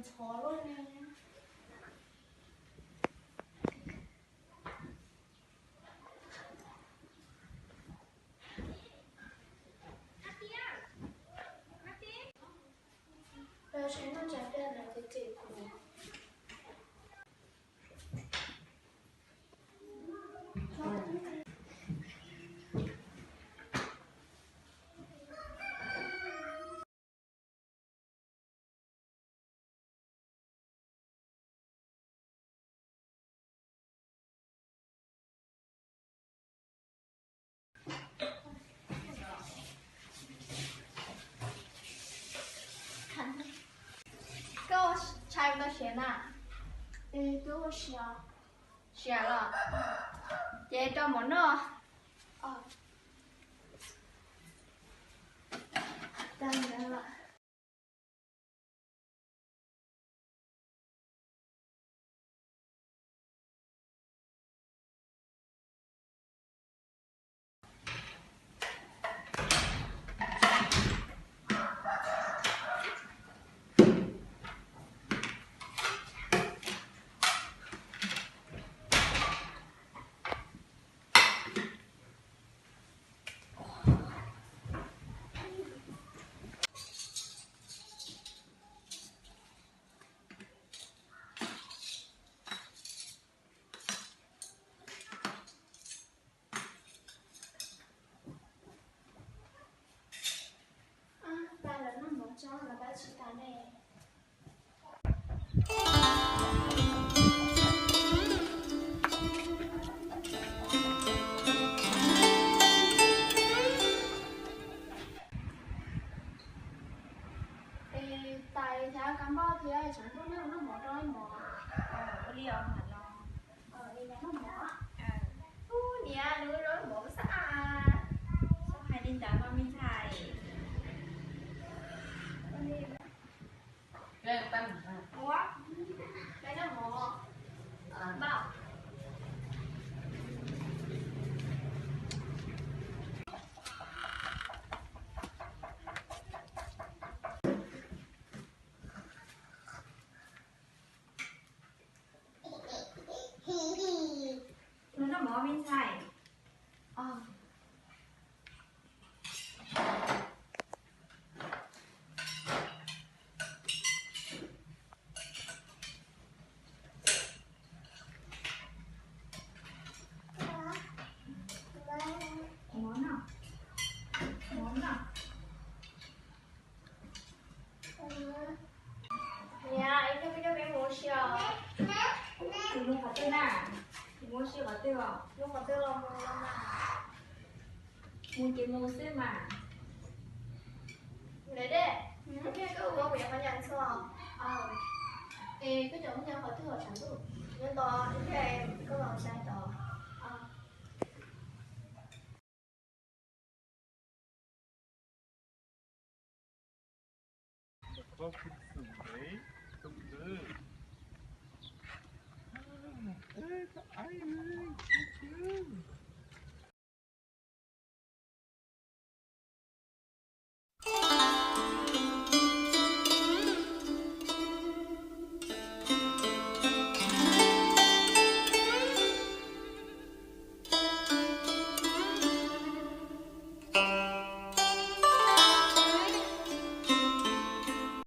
Ntxhov luaj ne. Tau seb noj tsa pliaj lawv cem cem kuv. Koj ua tshais tau siav na? Twb ua siav. Siav los? Ces rau mov noj. Pab lawv noj mov tso los pab tsis tas ne. Es tais thiab kab npauj thiab tshav ntuj noj mov rau mov. Ua li os mam los. Noj mov. Ub, niam, nws rau mov xab a. Txhob hais li ntawd mas me ntxhais. Ua, peb noj mov. Noj mov me ntxhais. Mov noj. Mov noj. Niam, es koj peb coj peb mus ua si os? Mus qhov twg na? Mus ua si qhov twg os? Mus qhov twg los mus los mas. Mus ces mus xwb mas. Ntawd dej, koj ua kuv yuav qhov ncas txhua. Es koj cov muaj nyob qhov twg os tshav ntuj? Nyob tod, koj los sai tod.